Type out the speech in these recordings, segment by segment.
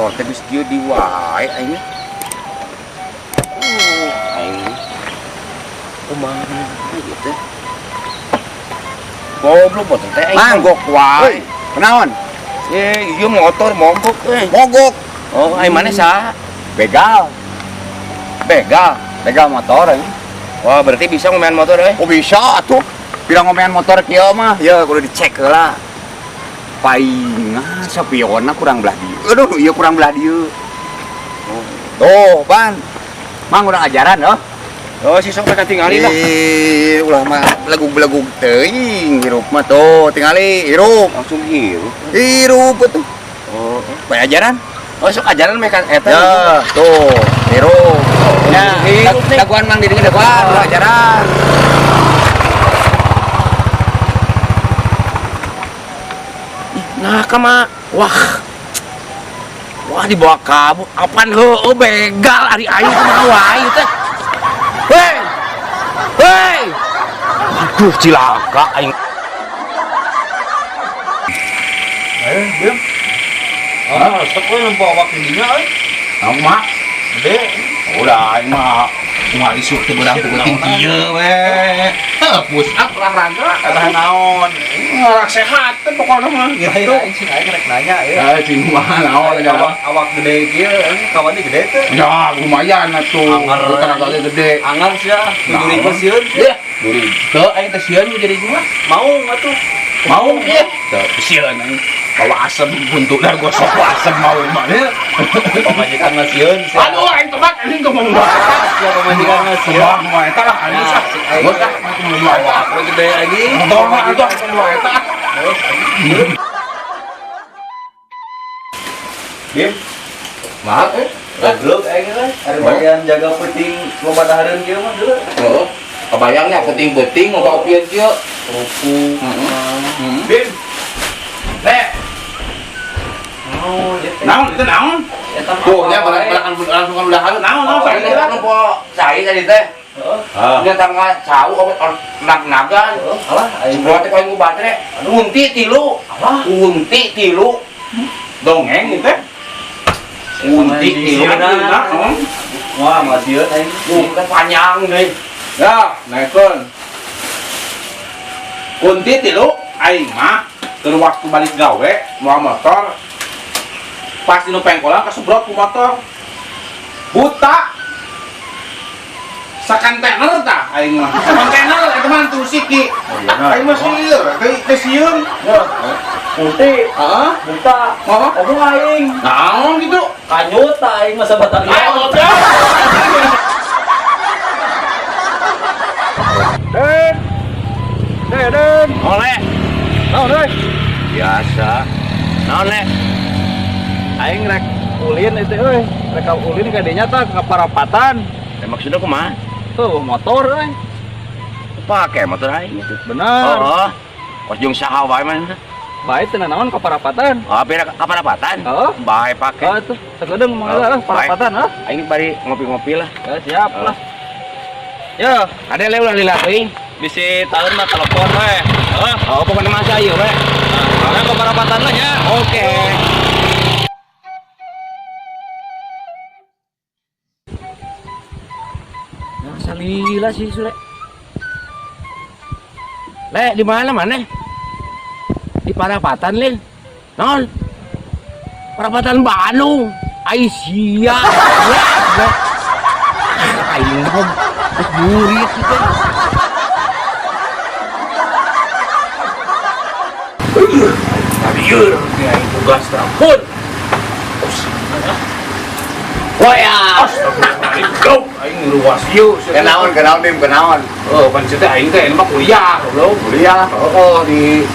Motor teh geus kieu di wae aing. Aing. Kumaha ieu teh? Goblok motor teh aing Mang. mogok wae. Kunaon? Eh, ieu motor mogok euy. Mogok. Oh, aing mana saha? Begal. Begal. Begal motor aing. Wah, berarti bisa ngomean motor euy. Oh bisa atuh. Pirang ngomean motor kieu mah, ya kudu dicek heula. Paingan sapionna kurang belah dieu. Aduh, ieu kurang belah dieu. Tuh, Pan. Mang urang ajaran oh. Oh, si sok mereka tingali lah. Ih, ulah mah belegug-belegug teuing hirup mah tuh, tingali hirup. Langsung hirup. Hirup atuh. Oh, Bae ajaran. oh sok ajaran mereka eta. Ya, tuh, hirup. Ya, hirup nih. Daguan mang di dieu daguan, ulah ajaran. Nah, kama wah. Wah, dibawa kabur. Apaan heueuh begal ari aing kumaha wae teh. Hei. Hei. Aduh, cilaka aing. Eh, Bim. Ah, resep we nempo awak dinya euy. Naon mah? Gede. Udah aing mah kumaha isuk teu beurang teu beuting kieu we. Heuh, push up olahraga Eta naon? Orang sehat teh pokokna mah gitu. Aing sih aing rek nanya ya. Ya cing mah naon Awak ya. awak gede kieu, kawannya gede teh. Ya lumayan atuh. Anger. Tenaga ge gede. Angar sia, 7.000 sieun. Ya, duri. Teu aing teh sieun jadi mah. Mau atuh. Mau ya. Teu sieun aing. Bawa asem buntutna gosok asem mau mah ya. Pamajikan mah sieun sia. Aduh aing tobat anjing ngomong wae. Sia pamajikan mah sieun. Wah, mah eta lah anjing. Nah, aing Geus ah, ngomong wae. awak we gede anjing. Motor mah atuh ngomong wae eta. Bim, Mahal eh. goblok aing lah. Ari bagian jaga peuting loba dahareun kieu mah dulu. Heeh. Kebayangnya penting-penting mau opieun kieu. Kerupuk. Heeh. Bim. Lek, Naon ieu teh? Naon itu naon? Eta mah Tuh, nya apa wae? langsung kan udah naon naon oh, saya ini kira. kan nempo cai tadi teh. Heeh. Dia tangga cau nag-nagan. Alah, aing Sebuah teh ku baterai. Unti tilu. Alah. Unti tilu. Dongeng itu teh. Unti tilu. Naon? Wah, masih aing. Bukan panjang deh. Ya, naikkeun. Kunti tilu aing mah keur waktu balik gawe mawa motor. Pas dinu pengkolan kasebrot ku motor. Buta. Sakantener tah aing mah. Sakontener eta mah tuh siki. Aing mah sieun, teh sieun. Putih, Heeh. buta. Apa? Omong aing. Naon gitu? Kanyut aing mah sabatalion. Ayo, goblok. Den. Den, Den. Oleh. Naon euy? Biasa. Naon lek? Aing rek ulin itu euy. Rek ulin ka dinya tah ka parapatan. Ya, maksudnya kumaha? Tuh motor euy. Pakai motor aing itu. Bener. Oh, kos jeung saha wae mah. Bae teu naon ka parapatan. Oh, pira ka parapatan? Heeh. Bae pake. Oh, tuh sakedeung mangga Oh, lah parapatan ah. Aing bari ngopi-ngopi lah. Ya siap lah. Ya, Ada le ulah lila teuing. bisi tahun mah telepon we. Heeh. Oh, pokoknya masa ieu we. Nah, ke parapatan lah ya. Oke. Nah, salila sih Sule. Le, di mana mana? Di Parapatan, Lin. Non. Parapatan Bandung. Aisyah. Le, le. Aing mah geus burit gitu. Lieur aing tugas telepon. Wah ya. Astagfirullahaladzim, aing luas ieu. Kenaon, kenaon Bim, kenaon. Oh, pan teh aing teh mah kuliah, goblok. Kuliah. Oh, di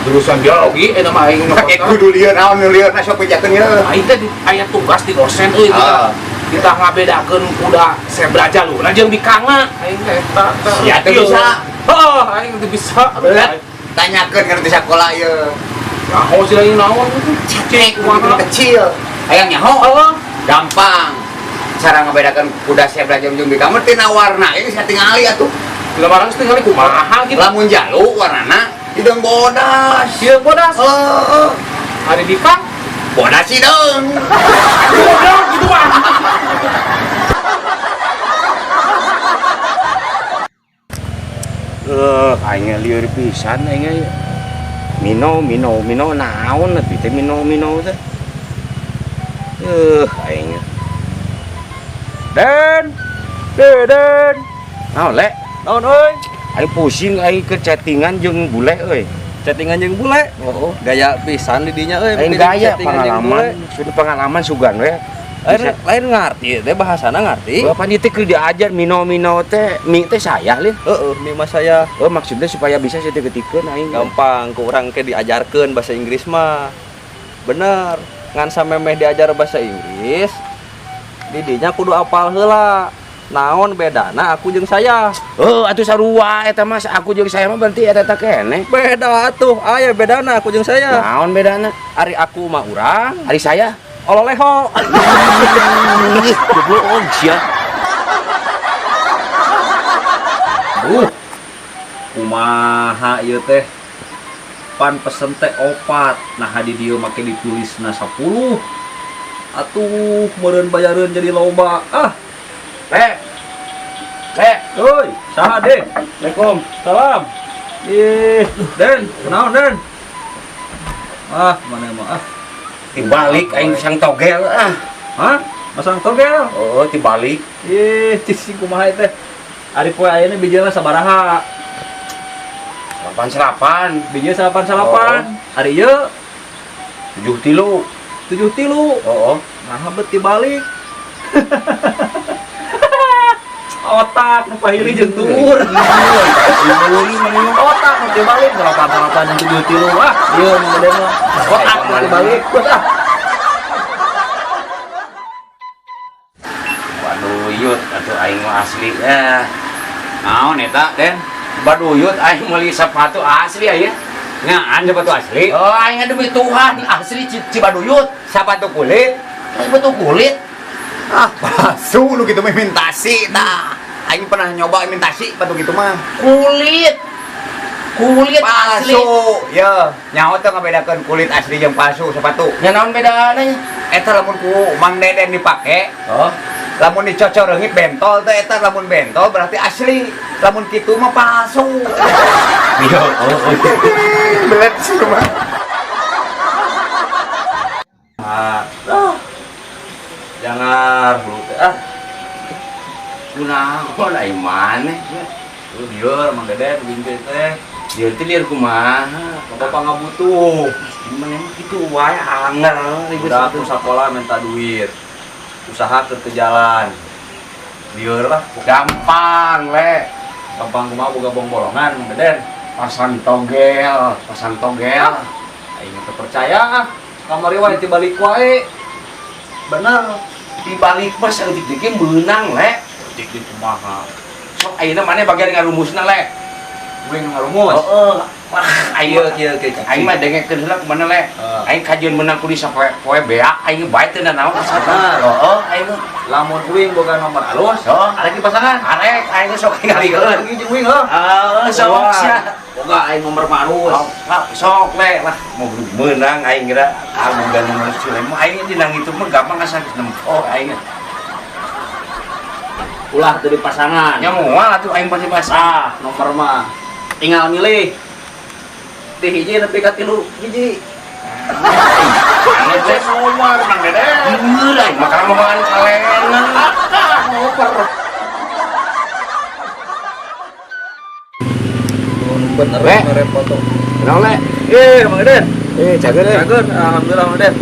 jurusan biologi eta mah aing Pakai kudu lieur naon nu lieur na sok bejakeun ieu. Aing teh aya tugas di dosen euy Ah. kita ngabedakeun kuda zebra jaluna jeung bikangna aing teh eta. Sia teu bisa. Heeh, aing teu bisa. Belet tanyakeun kana di sakola ieu. Nyaho sih lagi naon gitu. Cek kumaha kecil. Hayang nyaho. Heeh. Gampang. Cara ngebedakan kuda zebra jeung bikang mah tina warna ini saya tingali atuh. Lebaran geus tingali kumaha gitu. Lamun jalu warnana hideung bodas. Ieu bodas. Heeh. Ari bikang Bonasi dong. Goblok gitu mah. Aing lieur pisan aing. Mino mino mino naon atuh teh mino mino teh. Aing. Den. Den. Naon le? Naon euy? Aing pusing aing ke chattingan jeung bule euy. Chattingan jeung bule. Oh, Gaya pisan di dinya euy. aing gaya pengalaman, sudah pengalaman sugan we. Lain lain ngarti teh bahasana ngarti. Bapak ieu teh keur diajar mino mino teh, mi teh saya lin. Heeh, mi mah saya. Oh, maksudnya supaya bisa saya ketikeun aing. Gampang ku urang ke diajarkeun bahasa Inggris mah. Bener, ngan samemeh diajar bahasa Inggris, di dinya kudu apal heula. Naon bedana aku jeung saya? Oh, atuh sarua eta mah aku jeung saya mah berarti eta teh keneh. Beda atuh, aya bedana aku jeung saya. Naon bedana? Ari aku mah urang, Ari saya ololeho. Ih, goblok sia. Kumaha ieu teh? Pan pesen teh 4, nah di dieu make ditulisna 10. Atuh meureun bayareun jadi loba. Ah, Le. Le, euy, saha Den? Assalamualaikum. Salam. Ih, Den, kunaon Den? Ah, mana mah ah. Dibalik aing sang togel ah. Hah? Masang togel? Oh, dibalik. Ih, cicing kumaha teh? Ari poe ayeuna bijilna sabaraha? 88. Bijil 88. Ari ieu 73. 73. Oh, oh. Nah, bet dibalik. Otak nu pahili jeung tuur. Otak nu dibalik 88 jeung 73. Ah, ieu nu gede mah. Otak nu dibalik. Ah. Baduyut atuh aing mah asli eh. Naon eta, Den? Baduyut aing meuli sepatu asli aya. Ngaan sepatu asli. Oh, aing demi Tuhan asli Cibaduyut. Sepatu kulit. Sepatu kulit. Ah, palsu lu gitu mah imitasi tah. Aing pernah nyoba imitasi sepatu gitu mah. Kulit. Kulit asli. Palsu. Ya, nyaho teh ngabedakeun kulit asli jeung palsu sepatu. Nya naon bedana nya? Eta lamun ku Mang Deden dipake, Oh, lamun dicocor reungit bentol teh eta lamun bentol berarti asli. Lamun kitu mah palsu. iya, oh, oh. Belet sih mah. Ah. Jangan hulu teh ah. Kunaon aing maneh? Lu lieur Mang Deden bingkeun teh. Lieur teh lieur kumaha? Bapak ngabutuh. Gimana emang kitu wae anger ribet. Udah aku sekolah minta duit. Usaha ke jalan. Lieur lah. Gampang, le. Gampang kumaha boga bong-bolongan Mang Deden. Pasang togel, pasang togel. Aing teu percaya ah. Kamari wae tibalik wae. Bener. Dibalik mah saeutik deui meunang, le. Cik di kumaha. Sok ayeuna maneh bagian ngarumusna, le. Gue ngarumus. Heeh. Wah, aing Kieu kieu kieu. aing mah dengekeun heula kumaha, le. Heeh. Aing kajeun meunang kudu sapoe poe beak aing bae teu nanaon Bener. Heeh, aing mah. Lamun uing boga nomor alus, Oh. arek di pasangan. Arek aing sok ningalikeun. Lagi jeung uing heuh. Heeh, sok sia. Boga aing nomor mah alus. Sok, sok le lah mau meunang aing kira ah boga nomor culem mah aing dina ngitung mah gampang asa geus nempo aing. Ulah teu di pasangan. Nya moal atuh aing pasti pasang. Ah, nomor mah tinggal milih. Di hiji nepi ka 3 hiji. Aneh teh Nomor Mang Deden. Bener aing mah karena ngomongan kalenan. Ngoper. Bener Le. mere foto. Naon le? Eh, Mang Deden. Cager eh. Cager, alhamdulillah Mang Deden.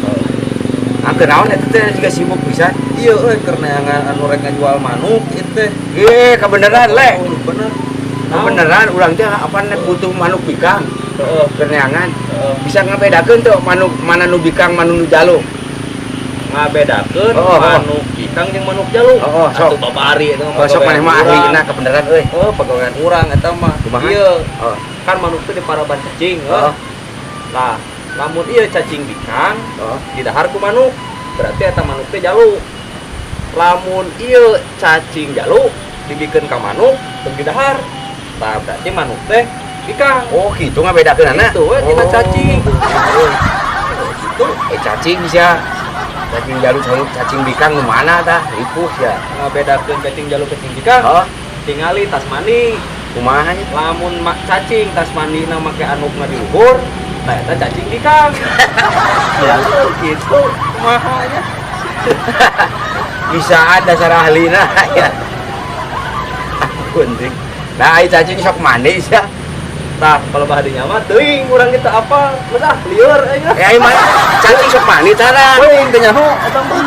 Ah, kenaon eta teh juga sibuk pisan. Iya euy keur neangan anu rek ngajual manuk ieu teh. Kebeneran le. Oh, bener. Kebeneran urang teh apa nek butuh manuk bikang Heeh. keur neangan. Heeh. Bisa ngabedakeun teu manuk mana nu bikang mana nu jalu. Ngabedakeun Oh, oh. manuk bikang jeung manuk jalu. Oh, oh, sok. Atuh babari eta mah. Oh, sok maneh mah pagawean ahlina kebeneran euy. urang. Oh, pagawean urang eta mah. Kumaha? Ieu Oh. kan manuk teh diparaban cacing, Oh. heuh. Lah, lamun ieu cacing bikang Oh. didahar ku manuk, berarti eta manuk teh jalu. Lamun ieu cacing jalu dibikeun ka manuk teu didahar. Tah berarti manuk teh bikang. Oh, gitu ngabedakeunana. Itu we tina Oh. cacing. Gitu. Eh, cacing sia. Cacing jalu sareng cacing bikang nu mana tah? Ripuh sia. Ngabedakeun cacing jalu, cacing bikang. Oh, Tingali tas mandi. Kumaha nya? Lamun mak cacing tas mandi na make andukna di luhur, tah eta cacing bikang. Ya gitu. Kumaha nya? Bisa ada dasar ahlina ya. Ampun, ding. Nah, ai cacing sok mandi sia. Tah, kalau bahadinya mah teuing urang kita apa? Geus ah, lieur aing ah. Eh, ai mah cacing sok mandi tara. Teuing teh nyaho eta mah.